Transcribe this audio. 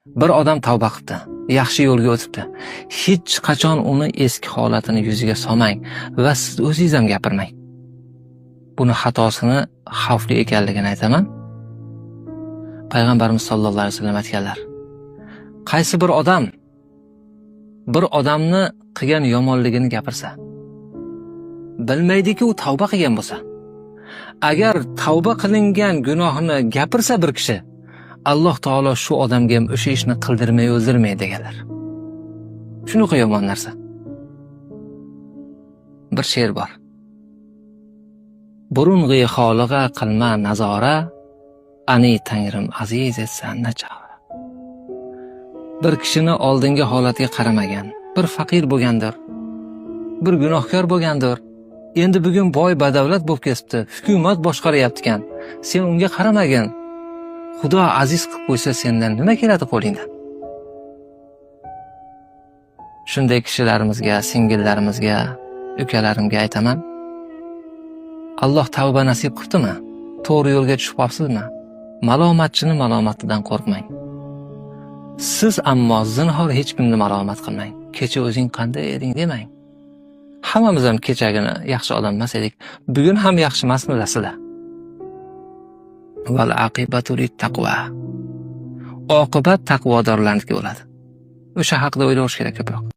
Bir odam tavba qilibdi, yaxshi yo'lga o'tibdi. Hech qachon uni eski holatini yuziga solmang va siz o'zingiz ham gapirmang. Buni xatosini xavfli ekanligini aytaman. Payg'ambarimiz sollallohu alayhi vasallam aytganlar: qaysi bir odam bir odamni qilgan yomonligini gapirsa, bilmaydiki u tavba qilgan bo'lsa, agar tavba qilingan gunohni gapirsa bir kishi, Alloh taolo shu odamga ham o'sha ishni qildirmay o'ldirmaydi deganlar. Shunaqa yomon narsa. Bir she'r bor. Burung'i xolig'a qilma nazora, ani tangrim aziz etsa nachora. Bir kishini oldingi holatiga qaramagan, bir faqir bo'lgandir, bir gunohkor bo'lgandir. Endi bugun boy badavlat bo'lib ketibdi, hukumat boshqaryapti ekan. Sen unga qaramagin. Xudo aziz qilib qo'ysa, sendan nima keladi qo'lingdan? Shunday kishilarimizga, singillarimizga, ukalarimga aytaman. Alloh tavba nasib qilibdimi? To'g'ri yo'lga tushib qolibsizmi? Malomatchini malomatidan qo'rqmang. Siz ammo zinhor hech kimni malomat qilmang. Kecha o'zing qanday eding demang. Hammamiz ham kechagina yaxshi odam emas edik. Bugun ham yaxshi emasmiz aslida. Val aqibatu taqvo. Oqibat taqvodorlarniki bo'ladi. O'sha haqida o'ylash kerak ko'proq.